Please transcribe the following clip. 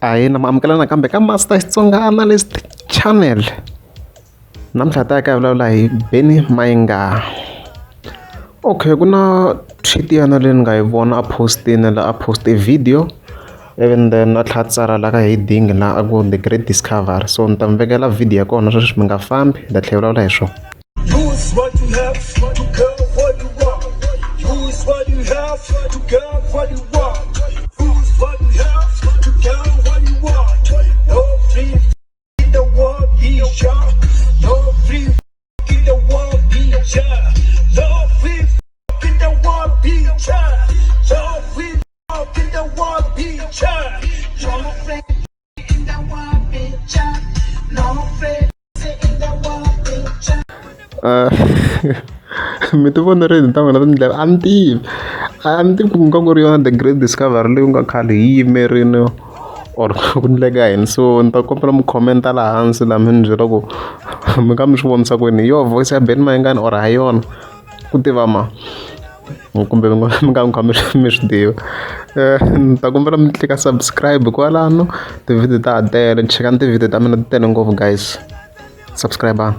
Ahee na mi amukela nakambe ka Master Xitsonga Analyst Channel namuntlha hi ta ya ka hi vulavula hi Benny Mayengani okay ku na tweet yana leyi ni nga yi vona a post-ini la a post-e video ivi then a tlhela a tsala la ka heading la a ku the great discovery so ni ta mi vekela video ya kona sweswi mi nga fambi hi ta tlhela hi vulavula hi swona. Use what you have to get what you want. Use what you have to get what you want. Use what you have to get what you want. No free in the world, be sure. No free in the world, be sure. No free in the world, be sure. No free in the world, be sure. No free in the world, be sure. No free in the world, be sure. Mi ti vonerile ta n'wina tindleve a ni tivi a ni tivi ku nga ku ri yona the great discovery leyi nga khale hi yimerile or ku endleka yini so ni ta kombela mi comment-a laha hansi laha mi ni byela ku mi nga mi swi vonisa ku yini hi yona voice ya Benny Mayengani or ha yona ku tiva mani kumbe mi nga mi nga mi kha mi mi swi tiva ni ta kombela mi tlika subscribe kwalano ti-video ta ha tele chekani ti-video ta mina ti tele ngopfu guys subscribe.